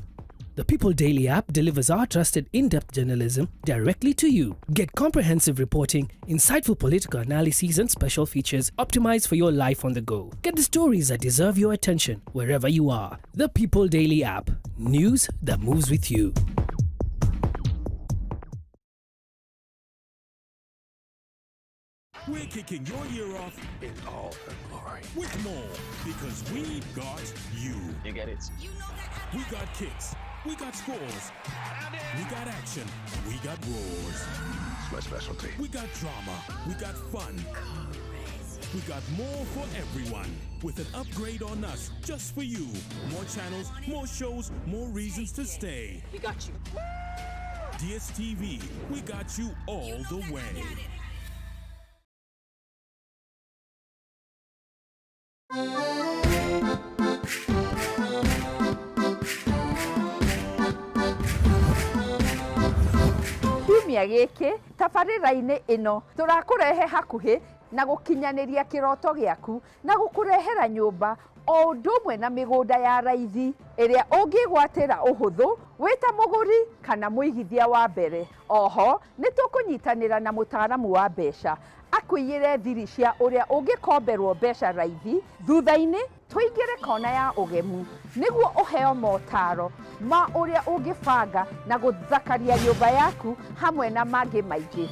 S14: The People Daily app delivers our trusted in-depth journalism directly to you. Get comprehensive reporting, insightful political analyses and special features optimized for your life on the go. Get the stories that deserve your attention wherever you are. The People Daily app. News that moves with you.
S13: We're kicking your year off in all her glory. With more, because we got you.
S15: You get it.
S13: We got kicks. We got scores. We got action. We got roars.
S15: It's my specialty.
S13: We got drama. We got fun. We got more for everyone. With an upgrade on us, just for you. More channels, more shows, more reasons to stay.
S27: We got you.
S13: DSTV, we got you all the way.
S26: Kiumia gĩkĩ tabarĩra-inĩ ĩno tũrakũrehe hakuhĩ na gũkinyanĩria kĩroto gĩaku na gũkũrehera nyũmba o ũndũ ũmwe na mĩgũnda ya raithi ĩrĩa ũngĩgwatĩra ũhũthũ wĩ ta mũgũri kana mũigithia wa mbere. Oho nĩ tũkũnyitanĩra na mũtaaramu wa mbeca akũiyĩre thiri cia ũrĩa ũngĩkomberwo mbeca raithi thutha-inĩ tũingĩre kona ya ũgemu nĩguo ũheo motaro ma ũrĩa ũngĩbanga na gũthakaria nyũmba yaku hamwe na mangĩ maingĩ.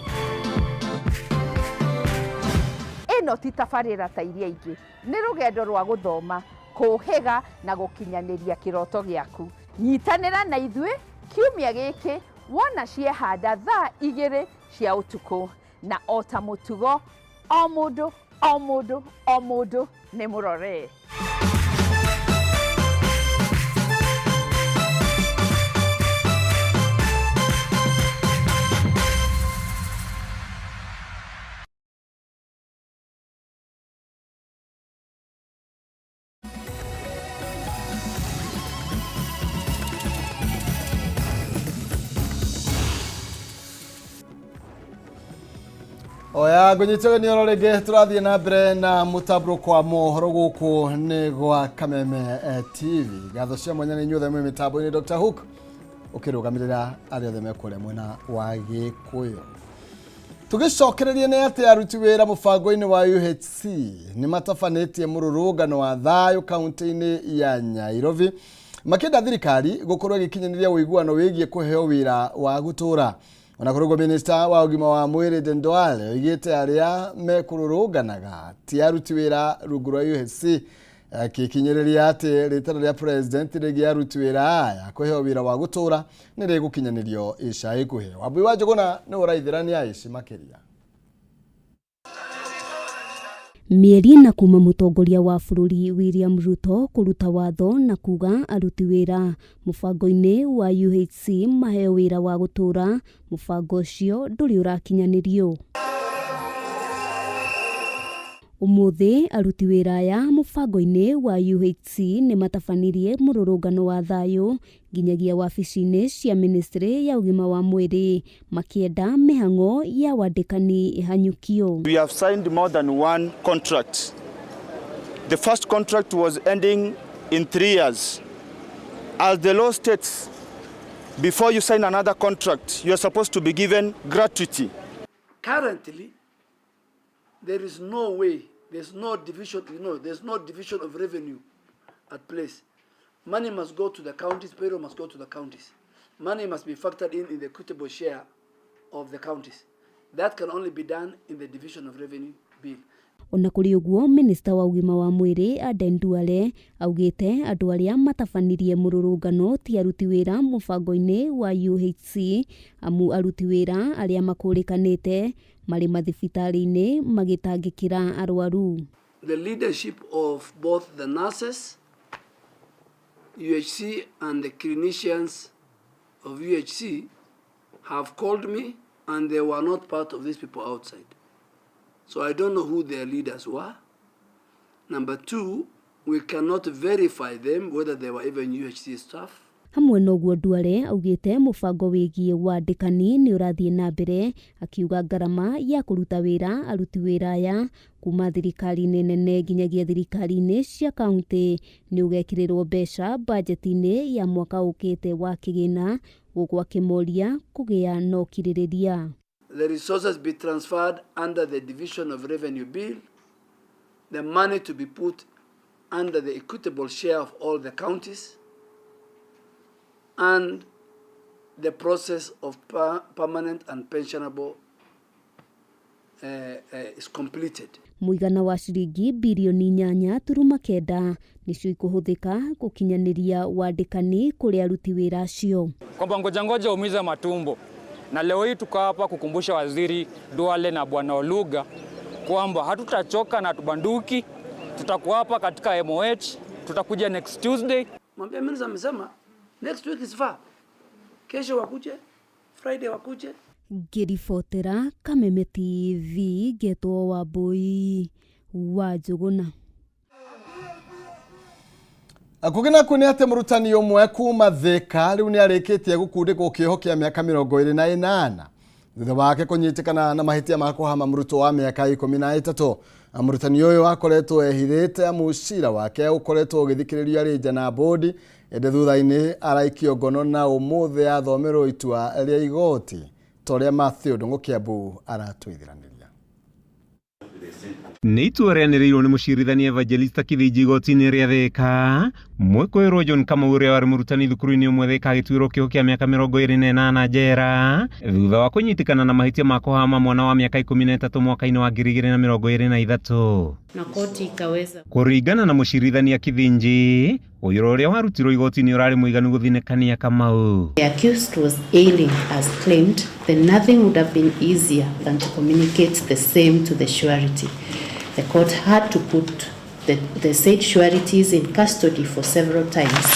S26: Ĩno ti tabarĩra ta iria ingĩ, nĩ rũgendo rwa gũthoma, kũũhĩga na gũkinyanĩria kĩroto gĩaku. Nyitanĩra na ithuĩ kiumia gĩkĩ wona ciehanda thaa 2 cia ũtukũ. Na o ta mũtugo, o mũndũ, o mũndũ, o mũndũ nĩ mũrore.
S1: Oya ngũnyitĩre nĩ oro rĩngĩ tũrathiĩ na mbere na mũtambũrũko wa mohoro gũkũ nĩ gwa Kameme TV. Ngatho cia mwanya nĩ inyuothe mwĩ mĩtambo-inĩ Dr. Hook ũkĩrũgamĩrĩra arĩa othe mekũrĩa mwena wa Gĩkũyũ. Tũgĩcokereria nĩ atĩ aruti wĩra mũbango-inĩ wa UHC nĩ matabanĩtie mũrũrũngano wa thayũ kaunti-inĩ ya Nyairobi makĩenda thirikari gũkorwo ĩgĩkinyanĩria ũiguano wĩgiĩ kũheo wĩra wa gũtũũra. Ona kũrĩ ũguo minista wa ũgima wa mwĩrĩ Aden Duale oigĩte arĩa mekũrũrũnganaga ti aruti wĩra rungu rwa UHC akĩkinyĩrĩria atĩ rĩtana rĩa president rĩgiĩ aruti wĩra aya kũheo wĩra wa gũtũũra nĩ rĩgũkinyanĩrio ica ikuhĩ. Wambui wa Njũgũna nĩ ũraithĩrania aici makĩria.
S2: Mĩeri ĩna kuma mũtongoria wa bũrũri William Ruto kũruta watho na kuga aruti wĩra mũbango-inĩ wa UHC maheo wĩra wa gũtũũra, mũbango ũcio ndũrĩ ũrakinyanĩrio. Ũmũthĩ aruti wĩra aya mũbango-inĩ wa UHC nĩ matabanirie mũrũrũngano wa thayũ nginyagia wabici-inĩ cia ministry ya ũgima wa mwĩrĩ makĩenda mĩhang'o ya wandĩkani ĩhanyũkio.
S17: We have signed more than one contract. The first contract was ending in 3 years. As the law states, before you sign another contract, you are supposed to be given gratuity.
S12: Currently, there is no way, there's no division, you know, there's no division of revenue at place. Money must go to the counties, payroll must go to the counties. Money must be factored in the equitable share of the counties. That can only be done in the division of revenue bill.
S2: Ona kũrĩ ũguo, minista wa ũgima wa mwĩrĩ Aden Duale augĩte andũ arĩa matabanirie mũrũrũngano ti aruti wĩra mũbango-inĩ wa UHC, amu aruti wĩra arĩa makũrĩkanĩte marĩ mathibitarĩ-inĩ magĩtangĩkĩra arwaru.
S12: The leadership of both the nurses, UHC and the clinicians of UHC have called me and they were not part of these people outside. So I don't know who their leaders were. Number two, we cannot verify them whether they were even UHC staff.
S2: Hamwe na ũguo Duale augĩte mũbango wĩgiĩ wandĩkani nĩ ũrathiĩ na mbere, akiuga ngarama ya kũruta wĩra aruti wĩra aya kuma thirikari-inĩ nene nginyagia thirikari-inĩ cia kaunti nĩ ũgekĩrĩrwo mbeca bajeti-inĩ ya mwaka ũkĩte wa kĩgĩna, gũkũ akĩmoria kũgĩa na ũkirĩrĩria.
S12: The resources be transferred under the division of revenue bill, the money to be put under the equitable share of all the counties, and the process of permanent and pensionable is completed.
S2: Mũigana wa ciringi birioni 8.9 nĩcio ikũhũthĩka gũkinyanĩria wandĩkani kũrĩ aruti wĩra acio.
S18: Kwamba ngoja ngoja umiza matumbo, na leo hii tuko hapa kukumbusha Waziri Duale na Bwana Oluga kwamba hatutachoka na tubanduki, tutakuwa hapa katika MOH, tutakuja next Tuesday.
S12: Mwambie minister amesema next week is far. Kesho wakuje, Friday wakuje.
S2: Ngĩribotera Kameme TV ngetwo Wambui wa Njũgũna.
S1: Kũngĩ nakuo nĩ atĩ mũrutani ũmwe kuma Thika rĩu nĩ arĩkĩtie gũkundĩkwo kĩoho kĩa mĩaka 28 Thutha wake kũnyitĩkana na mahĩtia ma kũhama mũrutwo wa mĩaka 13. Mũrutani ũyũ akoretwo ehithĩte amu cira wake ũkoretwo ũgĩthikĩrĩrio arĩ nja na bodi, ĩndĩ thutha-inĩ araikio ngono na ũmũthĩ athomerwo itua rĩa igoti ta ũrĩa Matthew Ndung'u Kiambu aratũithiranĩria.
S16: Nĩ itua rĩanĩrĩirwo nĩ mũcirithania Evangelista Kithinji igoti-inĩ rĩa Thika. Mwĩkũĩrwo John Kamau ũrĩa warĩ mũrutani thukuru-inĩ ũmwe Thika agĩtuĩrwo kĩoho kĩa mĩaka 28 njera thutha wa kũnyitĩkana na mahĩtia ma kũhama mwana wa mĩaka 13 mwaka-inĩ wa 2023.
S19: Na koti ikaweza
S16: Kũringana na mũcirithania Kithinji, ũira ũrĩa warutirwo igoti-inĩ ũrarĩ mũiganu gũthinĩkania Kamau.
S19: The accused was ailing as claimed, then nothing would have been easier than to communicate the same to the surety. The court had to put the said sureties in custody for several times.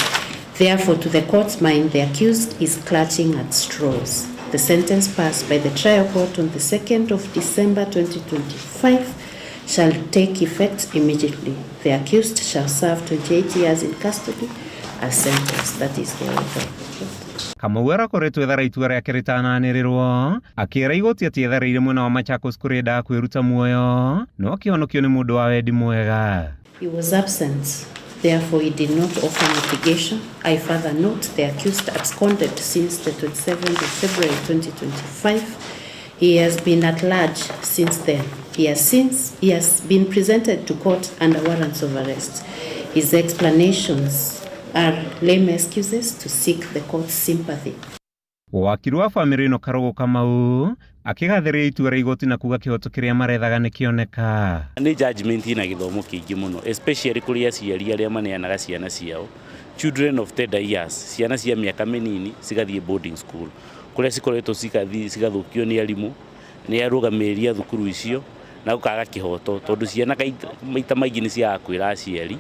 S19: Therefore, to the court's mind, the accused is clutching at straws. The sentence passed by the trial court on the 2nd of December 2025 shall take effect immediately. The accused shall serve 28 years in custody as sentenced. That is the order of the court.
S16: Kamau arakoretwo ethara itua rĩake rĩtananĩrĩrwo akĩra igoti atĩ etharĩire mwena wa Machakos kũrĩa endaga kwĩruta muoyo no akĩhonokio nĩ mũndũ wa wendi mwega.
S19: He was absent, therefore he did not offer mitigation. I further note the accused absconded since the 27th of February 2025. He has been at large since then. He has been presented to court under warrants of arrest. His explanations are lame excuses to seek the court's sympathy.
S16: Wakiri wa bamĩrĩ ĩno Karũgũ Kamau akĩgathĩrĩria itua rĩa igoti na kuga kĩhoto kĩrĩa marethaga nĩkĩoneka.
S20: Nĩ judgment ina gĩthomo kĩingĩ mũno, especially kũrĩ aciari arĩa maneanaga ciana ciao, children of tender years, ciana cia mĩaka mĩnini cigathiĩ boarding school, kũrĩa cikoretwo cigathũkio nĩ arimũ, nĩ arũgamĩrĩri a thukuru icio, na gũkaga kĩhoto, tondũ ciana maita maingĩ nĩ ciagaga kwĩra aciari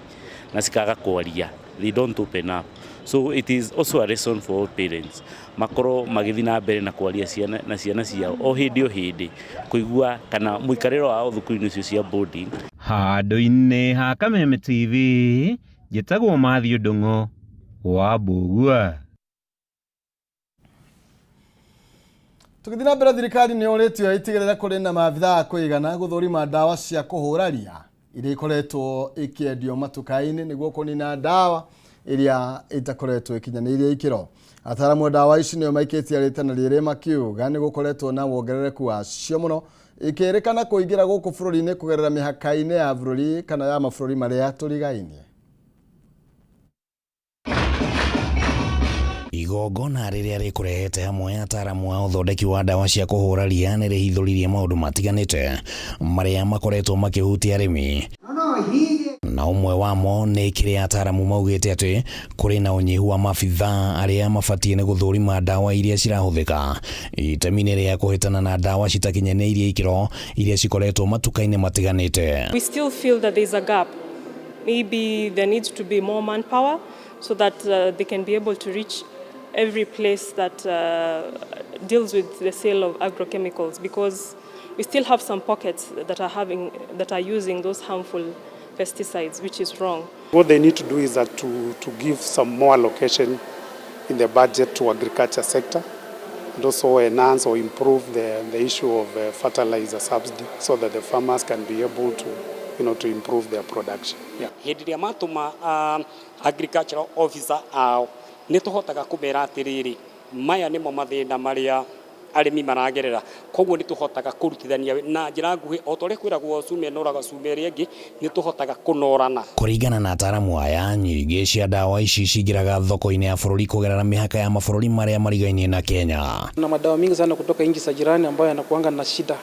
S20: na cikaga kwaria. They don't open up. So it is also a lesson for all parents. Makorwo magĩthiĩ na mbere na kwaria ciana na ciana ciao o hĩndĩ o hĩndĩ, kũigua kana mũikarĩre wao thukuru-inĩ icio cia boarding.
S16: Handũ-inĩ ha Kameme TV, njĩtagwo Matthew Ndung'u wa Mbũgua.
S1: Tũgĩthiĩ na mbere, thirikari nĩ yũrĩtio ĩtigĩrĩre kũrĩ na maabithaa a kũigana gũthũrima ndawa cia kũhũra ria iria ikoretwo ikĩendio matuka-inĩ nĩguo kũnina ndawa iria itakoretwo ikinyanĩirie ikĩro. Ataaramu a ndawa ici nĩo maikĩtie rĩtana rĩrĩ makiuga nĩ gũkoretwo na wongerereku wacio mũno ikĩrĩkana kũingĩra gũkũ bũrũri-inĩ kũgerera mĩhaka-inĩ ya bũrũri kana ya mabũrũri marĩa tũrigainie.
S21: Igongona rĩrĩa rĩkũrehete hamwe ataaramu a ũthondeki wa ndawa cia kũhũra ria nĩ rĩhithũririe maũndũ matiganĩte marĩa makoretwo makĩhutia arĩmi. Na ũmwe wamo nĩ kĩrĩa ataaramu maugĩte atĩ kũrĩ na ũnyihu wa maabithaa arĩa mabatiĩ nĩ gũthũrima ndawa iria cirahũthĩka itemi-inĩ rĩa kũhĩtana na ndawa citakinyanĩirie ikĩro iria cikoretwo matuka-inĩ matiganĩte.
S22: We still feel that there is a gap. Maybe there needs to be more manpower so that they can be able to reach every place that deals with the sale of agrochemicals, because we still have some pockets that are using those harmful pesticides, which is wrong.
S23: What they need to do is that to give some more allocation in the budget to agriculture sector, and also enhance or improve the issue of fertilizer subsidy so that the farmers can be able to, you know, to improve their production. Yeah.
S27: Hĩndĩ ĩrĩa matũma agricultural officer ao nĩ tũhotaga kũmera atĩrĩrĩ, maya nĩmo mathĩna marĩa arĩmi maragerera, koguo nĩ tũhotaga kũrutithania na njĩra nguhĩ o ta ũrĩa kwĩragwo cuma ĩnoraga cuma ĩrĩa ĩngĩ, nĩ tũhotaga kũnorana.
S21: Kũringana na ataaramu aya, nyingĩ cia ndawa ici cingĩraga thoko-inĩ ya bũrũri kũgerera mĩhaka ya mabũrũri marĩa marigainie na Kenya.
S28: Na madawa mingi sana kutoka nchi za jirani ambayo yanakuanga na shida,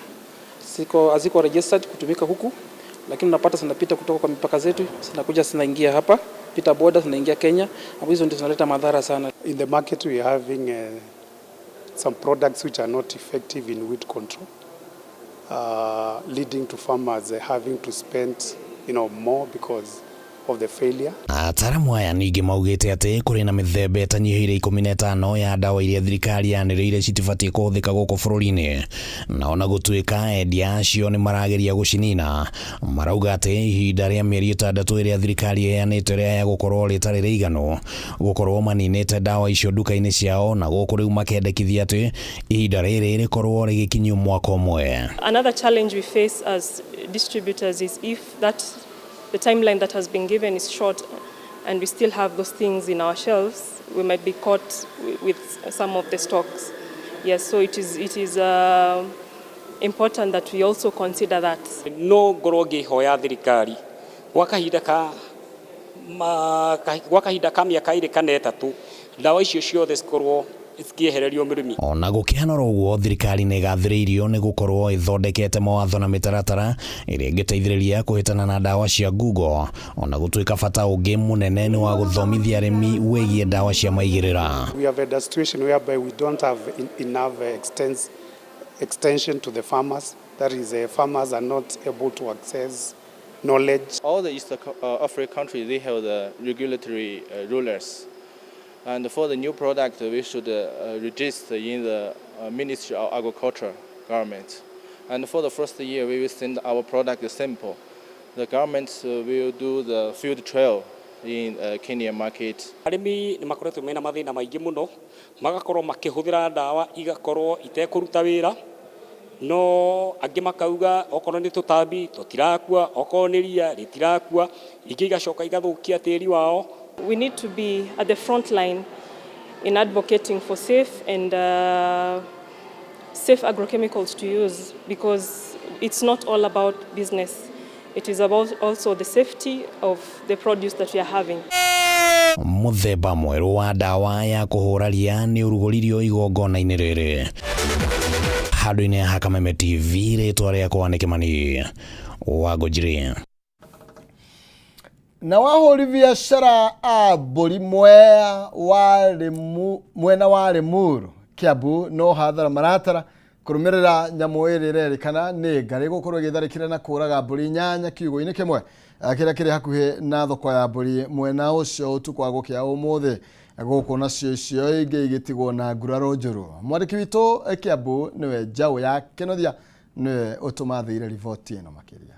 S28: haziko registered kutumika huku, lakini unapata zinapita kutoka kwa mipaka zetu, zinakuja zinaingia hapa, pita border zinaingia Kenya, hapo hizo ndio zinaleta madhara sana.
S23: In the market we are having some products which are not effective in weed control, leading to farmers having to spend, you know, more because of the failure.
S21: Ataaramu aya ningĩ maugĩte atĩ kũrĩ na mĩthemba ĩtanyihĩire 15 ya ndawa iria thirikari yanĩrĩire citibatiĩ kũhũthĩka gũkũ bũrũri-inĩ, na ona gũtuĩka endia acio nĩ marageria gũcinina, marauga atĩ ihinda rĩa mĩeri 6 ĩrĩa thirikari ĩheanĩte rĩaya gũkorwo rĩtarĩ rĩiganu gũkorwo maninĩte ndawa icio nduka-inĩ ciao, na gũkũ rĩu makendekithia atĩ ihinda rĩrĩ rĩkorwo rĩgĩkinyio mwaka ũmwe.
S22: Another challenge we face as distributors is if that the timeline that has been given is short and we still have those things in our shelves, we might be caught with some of the stocks. Yes, so it is important that we also consider that.
S27: No ngorwo ngĩhoya thirikari gwa kahinda ka mĩaka 2 kana 3 ndawa icio ciothe cikorwo cikĩehererio mũrĩmi.
S21: Ona gũkĩhana ũguo, thirikari nĩ ĩgathĩrĩirio nĩ gũkorwo ĩthondekete mawatho na mĩtaratara ĩrĩa ĩngĩteithĩrĩria kũhĩtana na ndawa cia ngungo, ona gũtuĩka bata ũngĩ mũnene nĩ wa gũthomithia arĩmi wĩgiĩ ndawa cia maigĩrĩra.
S23: We have had a situation whereby we don't have enough extension to the farmers. That is, farmers are not able to access knowledge.
S3: All the East African countries, they have the regulatory rulers. And for the new product, we should register in the Ministry of Agriculture government. And for the first year, we will send our product sample. The government will do the field trial in Kenya market.
S27: Arĩmi nĩ makoretwo mena mathĩna maingĩ mũno, magakorwo makĩhũthĩra ndawa igakorwo itekũruta wĩra, no angĩ makauga okorwo nĩ tũtambi tũtirakua, okorwo nĩ ria rĩtirakua, ingĩ igacoka igathũkia tĩri wao.
S22: We need to be at the front line in advocating for safe and safe agrochemicals to use, because it's not all about business. It is about also the safety of the produce that we are having.
S21: Mũthemba mwerũ wa ndawa ya kũhũra ria nĩ ũrugũririo igongona-inĩ rĩrĩ. Handũ-inĩ ha Kameme TV, rĩtwa rĩakwa nĩ Kĩmani wa Ngũnjiri.
S1: Na wahũri biacara a mbũri mwena wa Limuru Kiambu no hathara maratara kũrũmĩrĩra nyamũ ĩrĩa ĩrerĩkana nĩ ngarĩ gũkorwo ĩgĩtharĩkĩra na kũraga mbũri 8 kiugũ-inĩ kĩmwe kĩrĩa kĩrĩ hakuhĩ na thoko ya mbũri mwena ũcio ũtukũ wa gũkĩa ũmũthĩ, gũkũ nacio icio ingĩ igĩtigwo na nguraro njũru. Mwandĩki witũ Kiambu nĩwe Njaũ ya Kĩnuthia nĩwe ũtũmathĩire riboti ĩno makĩria.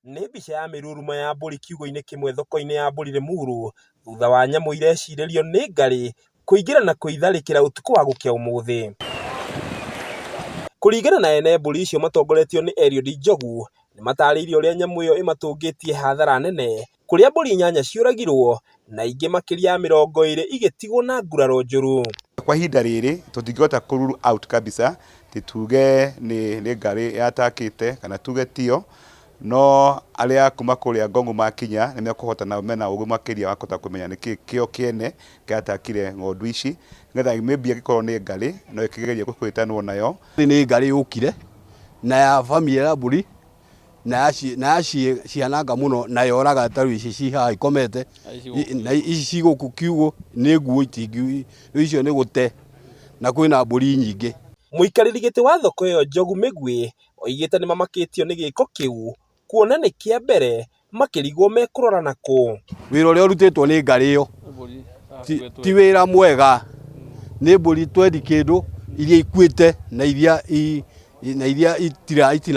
S5: Nĩ mbica ya mĩrurumo ya mbũri kiugũ-inĩ kĩmwe thoko-inĩ ya mbũri Limuru thutha wa nyamũ irecirĩrio nĩ ngarĩ kũingĩra na kũitharĩkĩra ũtukũ wa gũkĩa ũmũthĩ. Kũringana na ene mbũri icio matongoretio nĩ Eliud Njogu, nĩ matarĩirie ũrĩa nyamũ ĩyo ĩmatũngĩtie hathara nene, kũrĩa mbũri 8 ciũragirwo na ingĩ makĩria ya 20 igĩtigwo na nguraro njũru.
S6: Kwa ihinda rĩrĩ tũtingĩhota kũ rule out kabisa ti tuge nĩ ngarĩ yatakĩte kana tuge tio, no arĩa kuma kũrĩa Ngongu makinya nĩ mekũhota na mena ũgĩ makĩria wa kũhota kũmenya nĩkĩ kĩo kĩene kĩatakire ng'ondu ici, nĩgetha maybe angĩkorwo nĩ ngarĩ no ĩkĩgerie kũhĩtanwo nayo.
S7: Nĩ ngarĩ yũkire na ya bamia ya mbũri na ciananga mũno na yoraga ta rĩu ici ci haha ikomete na ici ci gũkũ kiugũ nĩ nguo itingi icio nĩ gũte na kwĩna mbũri nyingĩ.
S5: Mũikarĩri gĩtĩ wa thoko ĩyo Njogu Mĩgwi oigĩte nĩ mamakĩtio nĩ gĩko kĩu kuona nĩ kĩa mbere makĩrigwo mekũrora nakũ.
S7: Wĩra ũrĩa ũrutĩtwo nĩ ngarĩ ĩyo ti wĩra mwega, nĩ mbũri twendi kĩndũ iria ikuĩte na iria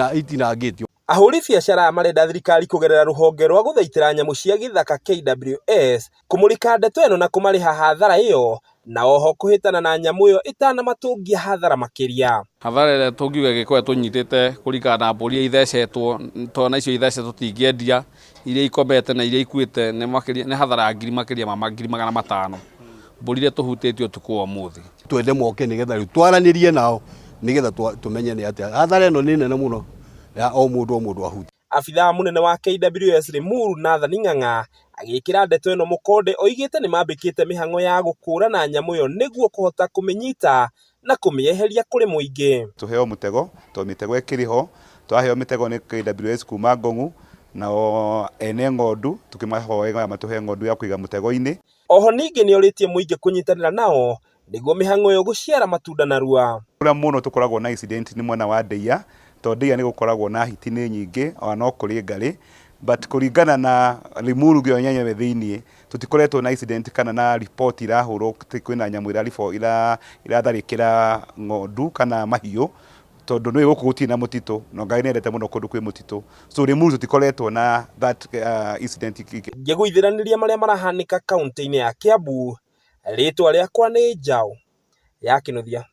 S7: itinangĩtio.
S5: Ahũri biacara aya marenda thirikari kũgerera rũhonge rwa gũthaitĩra nyamũ cia gĩthaka KWS kũmũrĩka ndeto ĩno na kũmarĩha hathara ĩyo, na oho kũhĩtana na nyamũ ĩyo ĩtanamatũngia hathara makĩria.
S8: Hathara ĩrĩa tũngiuga ĩgĩkorwo tũnyitĩte kũringana na mbũri iria ithecetwo, tondũ icio ithecetwo tũtingĩendia, iria ikomete na iria ikuĩte nĩ hathara ya ngiri makĩria ma ngiri 500 mbũri iria tũhutĩtie ũtukũ wa ũmũthĩ.
S7: Twende moke nĩgetha rĩu twaranĩrie nao nĩgetha tũmenye nĩ atĩa. Hathara ĩno nĩ nene mũno ya o mũndũ ahutie.
S5: Abithaa mũnene wa KWS Limuru Nathan Ng'ang'a agĩkĩra ndeto ĩno mũkonde oigĩte nĩ mambĩkĩte mĩhang'o ya gũkũrana nyamũ ĩyo nĩguo kũhota kũmĩnyita na kũmĩeheria kũrĩ mũingĩ.
S6: Tũheo mũtego tondũ mĩtego ĩkĩrĩ ho, twaheo mĩtego nĩ KWS kuma Ngong'u, nao ene ng'ondu tũkĩmahoe matũhe ng'ondu ya kũiga mũtego-inĩ.
S5: Oho ningĩ nĩorĩtie mũingĩ kũnyitanĩra nao nĩguo mĩhang'o ĩyo gũciara matunda narua.
S6: Kũrĩa mũno tũkoragwo na incident nĩ mwena wa Ndeia, tondũ Ndeia nĩ gũkoragwo na hiti nĩ nyingĩ ona no kũrĩ ngarĩ. But kũringana na Limuru gĩo yenyewe thĩiniĩ, tũtikoretwo na incident kana na report irahũrwo atĩ kwĩna nyamũ iratharĩkĩra ng'ondu kana mahiũ, tondũ nĩũĩ gũkũ gũtirĩ na mũtitũ na Ngai nĩendete mũno kũndũ kwĩ mũtitũ. So Limuru tũtikoretwo na that incident.
S5: Ngĩgũithĩranĩria marĩa marahanĩka kaũntĩ-inĩ ya Kiambu, rĩtwa rĩakwa nĩ Njaũ ya Kĩnuthia.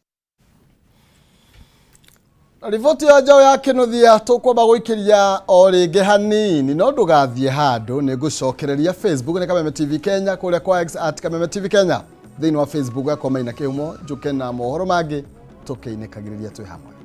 S1: Na riboti ya njaũ ya kĩnuthia tũkwamba gũikĩria o rĩngĩ hanini no ndũgathiĩ handũ nĩ ngũcokereria Facebook nĩ Kameme TV Kenya kũrĩa kwa X at Kameme TV Kenya thĩinĩ wa Facebook gakwa Maina Kĩhumo njũke na mohoro mangĩ tũkĩinĩkagĩrĩria twĩ hamwe.